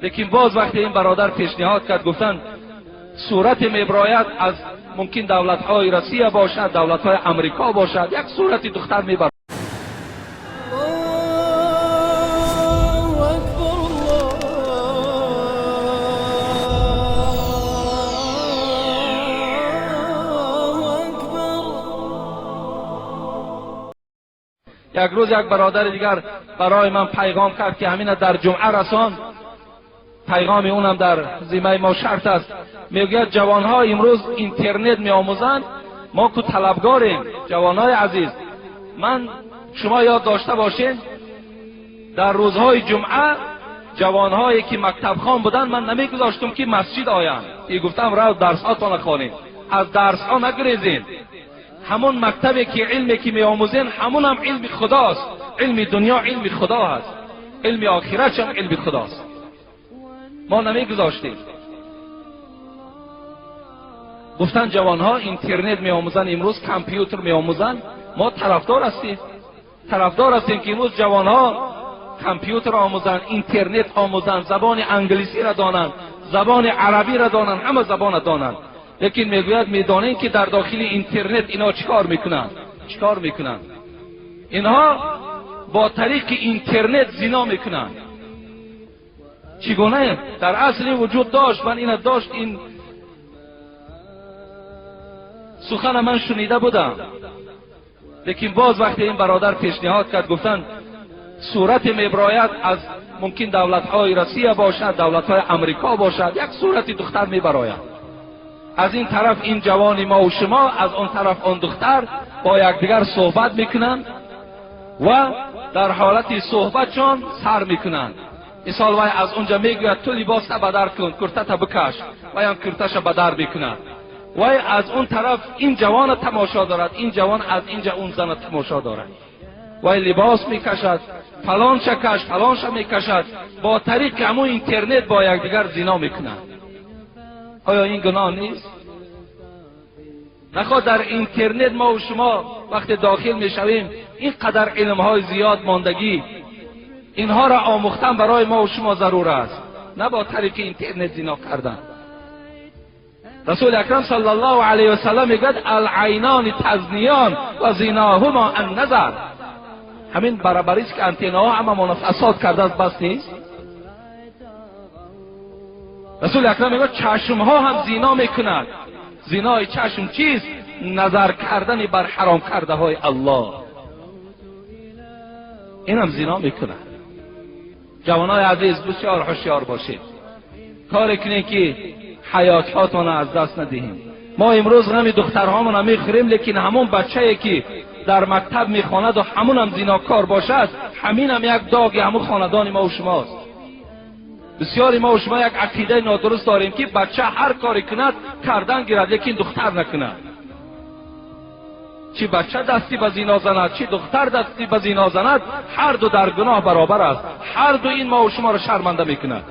Лекин боз вақте ин бародар пешниҳод кард, гуфтанд сурат мебарояд аз мумкин давлатҳои Россия бошад, давлатҳои Амрико бошад, як сурати духтар мебарояд. الله أكبر الله أكبر یک روز یک برادر دیگر برای من پیغام کرد که همین در جمعه رسان. پیغام اونم در ذمه ما شرط است. میگوید جوانها امروز اینترنت میآموزند، ما کو طلبگاریم. جوانهای عزیز من، شما یاد داشته باشین در روزهای جمعه جوانهایی که مکتب خوان بودند من نمیگذاشتم که مسجد آیند. ای گفتم رو درس هاتان خوانید، از درس ها نگریزین. همون مکتبی که علمی که میآموزین همون هم علم خداست. علم دنیا علم خدا هست، علم آخرت هم علم خداست. ما نمیگذاشتیم. گفتن جوانها اینترنت میآموزند، امروز کامپیوتر میآموزند. ما طرفدار هستیم، طرفدار هستیم که امروز جوانها کامپیوتر آموزند، اینترنت آموزند، زبان انگلیسی را دانند، زبان عربی را دانند، همه زبان را دانند. لیکن میگوید میدانید که در داخل اینترنت اینا چیکار میکنند؟ چیکار میکنند؟ اینها با طریق اینترنت زنا میکنند. چگونه؟ در اصل وجود داشت، من اینو داشت، این سخن من شنیده بودم. لیکن باز وقتی این برادر پیشنهاد کرد، گفتن صورت میبراید از ممکن دولت‌های روسیه باشد، دولت‌های امریکا باشد، یک صورت دختر میبراید. از این طرف این جوان ما و شما، از آن طرف آن دختر با یکدیگر صحبت میکنند و در حالت صحبتشان سر میکنند. مثال وای از اونجا میگوید تو لباس بدر کن، کرتت بکش، وای هم کرتش بدر میکند. وای از اون طرف این جوان تماشا دارد، این جوان از اینجا اون زن تماشا دارد. وای لباس میکشد، فلان شکش فلان ش میکشد، با طریق همون اینترنت با یکدیگر زنا میکنند. آیا این گناه نیست؟ نخواه در اینترنت ما و شما وقتی داخل میشویم اینقدر علمهای زیاد ماندگی، اینها را آموختن برای ما و شما ضرور است، نه با طریق اینترنت زنا کردن. رسول اکرم صلی الله علیه و سلم میگوید العینان تزنیان و زناهما النظر. همین برابری است که انتناها همه ما فساد کرده است، بس نیست؟ رسول اکرم میگوید چشم ها هم زنا میکند. زنای چشم چیست؟ نظر کردن بر حرام کرده های الله. این هم زنا میکند. جوانای عزیز بسیار هوشیار باشید، کاری کنید که حیات هاتون از دست ندهیم. ما امروز غم دخترهامون میخوریم، لیکن همون بچه‌ای که در مکتب میخواند و همون هم زیناکار باشد، همین هم یک داغ همون خاندان ما و شماست. بسیاری ما و شما یک عقیده نادرست داریم که بچه هر کاری کند کردن گیرد، لیکن دختر نکند. چی بچه دستی به زینا زند، چی دختر دستی به زینا زند، هر دو در گناه برابر است. هر دو این ما و شما را شرمنده میکند.